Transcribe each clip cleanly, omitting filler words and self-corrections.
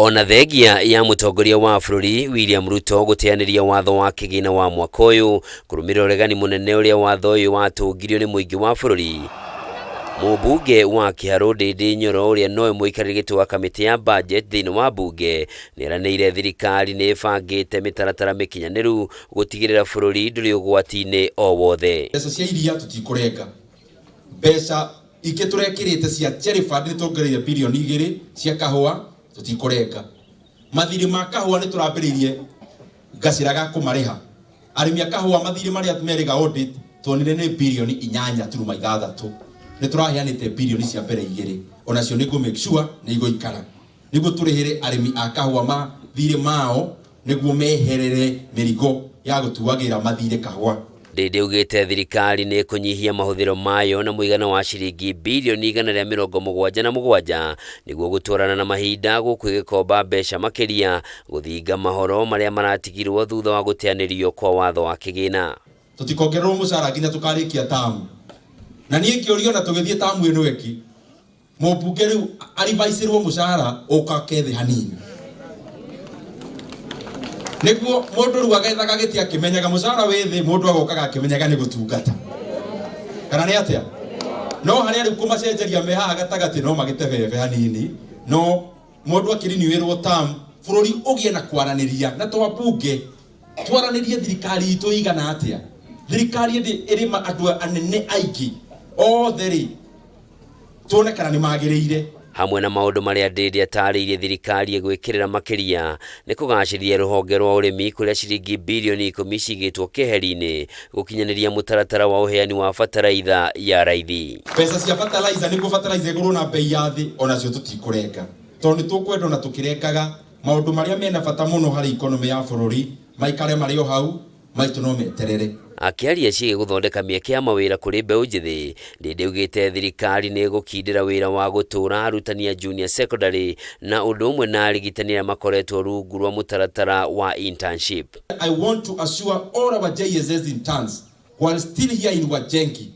Ona thengia ya mũtongoria wa bũrũri William Ruto gũteanĩria watho wa kĩgĩna wa mwaka ũyũ kũrũmĩrĩra ũregani mũnene ũrĩa watho ũyũ watũngirio nĩ mũingĩ wa bũrũri. Mũmbunge wa Kĩharũ Ndĩndĩ Nyoro ũrĩa nowe mũikarĩri gĩtĩ wa kamĩtĩ ya budget thĩinĩ wa mbunge nĩeranĩire thirikari nĩ ĩbangĩte mĩtaratara mĩkinyanĩru gũtigĩrĩra bũrũri ndũrĩ ũgwati-inĩ o wothe. Mbeca cia iria tũtikũrenga. Mbeca ingĩ tũrekĩrĩte cia Cherry Fund nĩ tuongereire birioni igĩrĩ cia kahũa tũtikũrenga. Mathirĩ ma kahũa nĩ tũrambĩrĩirie gacĩra ga kũmarĩha. Arĩmi a kahũa mathirĩ marĩa merĩga audit tuonire nĩ birioni 8.6. Nĩ tũraheanĩte birioni cia mbere igĩrĩ onacio nĩ ngũ make sure nĩ igũikara nĩguo tũrĩhĩre arĩmi a kahũa mathirĩ mao nĩguo meherere mĩrigo ya gũtuagĩra mathirĩ kahũa. Ndĩndĩ augĩte thirikari nĩ ĩkũnyihia mahũthĩro mayo na mũigana wa ciringi birioni 177 nĩguo gũtwarana na mahinda gũkũ ĩgĩkomba mbeca makĩria gũthinga mahoro marĩa maratigirwo thutha wa gũteanĩrio kwa watho wa kĩgĩna. Tũtikongererwo mũcara nginya tũkarĩkia tamu. Na niĩ ngĩũrio na tũgĩthiĩ tamu ĩno ĩngĩ, mũmbunge rĩu arivaicĩrwo mũcara ũkake thĩ hanini nĩguo mũndũ rĩu agethaga gĩtĩ akĩmenyaga mũcara wĩ thĩ, mũndũ agokaga akĩmenyaga nĩ gũtungata kana nĩ atĩa. No harĩa rĩu kũmacenjeria me haha gatagatĩ no magĩte bebe hanini, no mũndũ akĩriniwĩrwo term bũrũri ũgĩe na kwaranĩria na twambunge twaranĩrie thirikari itũ igana atĩa. Thirikari ĩndĩ ĩrĩ andũ anene aingĩ othe rĩ tuone kana nĩ magĩrĩire. Hamwe na maũndũ marĩa Ndĩndĩ atarĩirie thirikari ĩgwĩkĩrĩra makĩria nĩ kũgacĩrithia rũhonge rwa ũrĩmi kũrĩa ciringi birioni 10 cigĩtwo keheri-inĩ gũkinyanĩria mũtaratara wa ũheani wa bataraitha ya raithi. Mbeca cia fertilizer nĩguo fertilizer ĩgũrwo na bei ya thĩ onacio tũtikũrenga tondũ nĩ tũkwenda ona tũkĩrengaga maũndũ marĩa mena bata mũno harĩ economy ya bũrũri maikare marĩ o hau maitũ no meterere. Akĩaria ciĩgiĩ gũthondeka mĩeke ya mawĩra kũrĩ mbeũ njĩthĩ, Ndĩndĩ augĩte thirikari nĩ ĩgũkindĩra wĩra wa gũtũũra arutani a junior secondary na ũndũ ũmwe na arigitani arĩa makoretwo rungu rwa mũtaratara wa internship. I want to assure all our JSS interns while still here in Wajengi,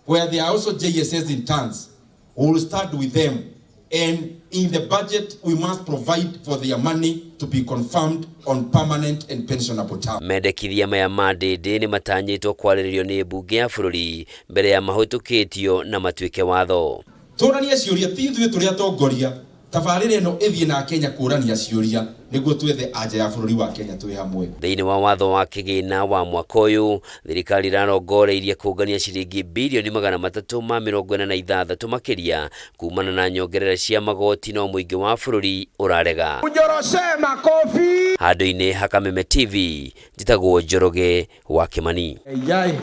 where there are also JSS interns, we will start with them, and in the budget we must provide for their money to be confirmed on permanent and pensionable terms. Mendekithia maya ma Ndĩndĩ nĩ matanyĩtwo kwarĩrĩrio nĩ mbunge ya bũrũri mbere ya mahĩtũkĩtio na matuĩke watho. Tũranie ciũria, ti ithuĩ tũrĩ atongoria, tabarĩra ĩno ĩthiĩ na Kenya kũrania ciũria nĩguo twethe anja ya bũrũri wa Kenya twĩ hamwe. Thĩinĩ wa watho wa kĩgĩna wa mwaka ũyũ, thirikari ĩrarongoreirie kũngania ciringi birioni 346 makĩria kumana na nyongerera cia magoti no mũingĩ wa bũrũri ũrarega. Njoroshe makofi. Handũ-inĩ ha Kameme TV, njĩtagwo Njoroge wa Kĩmani. Yai.